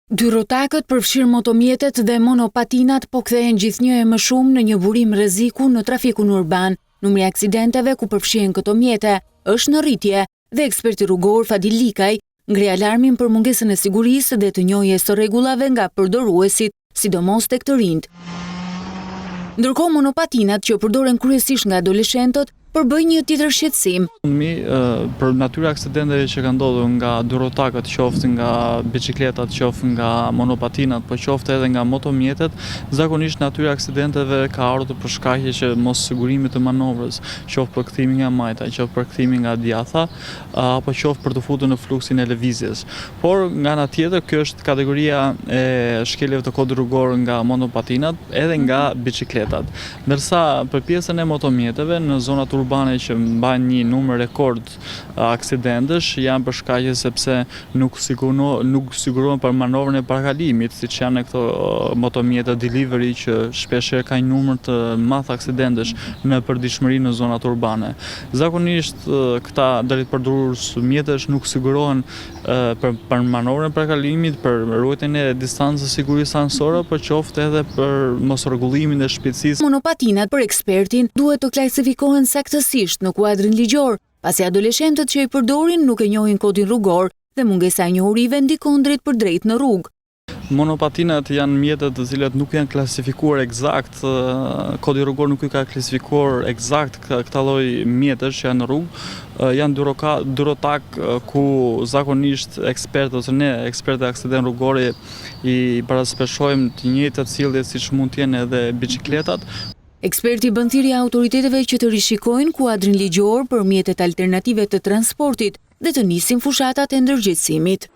Dyrrotakët, përfshirë motomjetet dhe monopatinat, po kthehen gjithnjë e më shumë në një burim rreziku në trafikun urban. Numri i aksidenteve ku përfshihen këto mjete është në rritje dhe eksperti rrugor Fadil Likaj ngre alarmin për mungesën e sigurisë dhe të njohjes së rregullave nga përdoruesit, sidomos tek të rinjtë. Ndërkohë monopatinat që përdoren kryesisht nga adoleshentët përbëjnë një tjetër shqetësim. Fundmi, për natyrën e aksidenteve që kanë ndodhur nga dyrrotakët, qoftë nga biçikletat, qoftë nga monopatinat, po qoftë edhe nga motomjetet, zakonisht natyra e aksidenteve ka ardhur për shkaqe që mos sigurimit të manovrës, qoftë për kthimin nga e majta, qoftë për kthimin nga e djathta, apo qoftë për t'u futur në fluksin e lëvizjes. Por, nga ana tjetër, kjo është kategoria e shkeljeve të kodit rrugor nga monopatinat, edhe nga biçikletat. Ndërsa për pjesën e motomjeteve në zonat urbane që mbajnë një numër rekord aksidentesh janë për shkaqe sepse nuk nuk sigurohen për manovrën e parakalimit, siç janë këto motomjete delivery që shpeshherë ka një numër të madh aksidentesh në përditshmëri në zonat urbane. Zakonisht këta drejtpërdorues mjetesh nuk sigurohen për për manovrën e parakalimit, për ruajtjen e distancës së sigurisë anësore, por qoftë edhe për mosrregullimin e shpejtësisë. Monopatinat për ekspertin duhet të klasifikohen saktësisht në kuadrin ligjor, pasi adoleshentët që i përdorin nuk e njohin kodin rrugor dhe mungesa e njohurive ndikon drejtpërdrejt në rrugë. Monopatinat janë mjete të cilat nuk janë klasifikuar ekzakt, kodi rrugor nuk i ka klasifikuar ekzakt këta lloj mjetesh që janë në rrugë. Janë dyrrotak ku zakonisht ekspertët ose ne ekspertët e aksidenteve rrugore i baraspeshojmë të njëjtat sjellje siç mund të jenë edhe biçikletat. Eksperti bën thirrje autoriteteve që të rishikojnë kuadrin ligjor për mjetet alternative të transportit dhe të nisin fushatat e ndërgjegjësimit.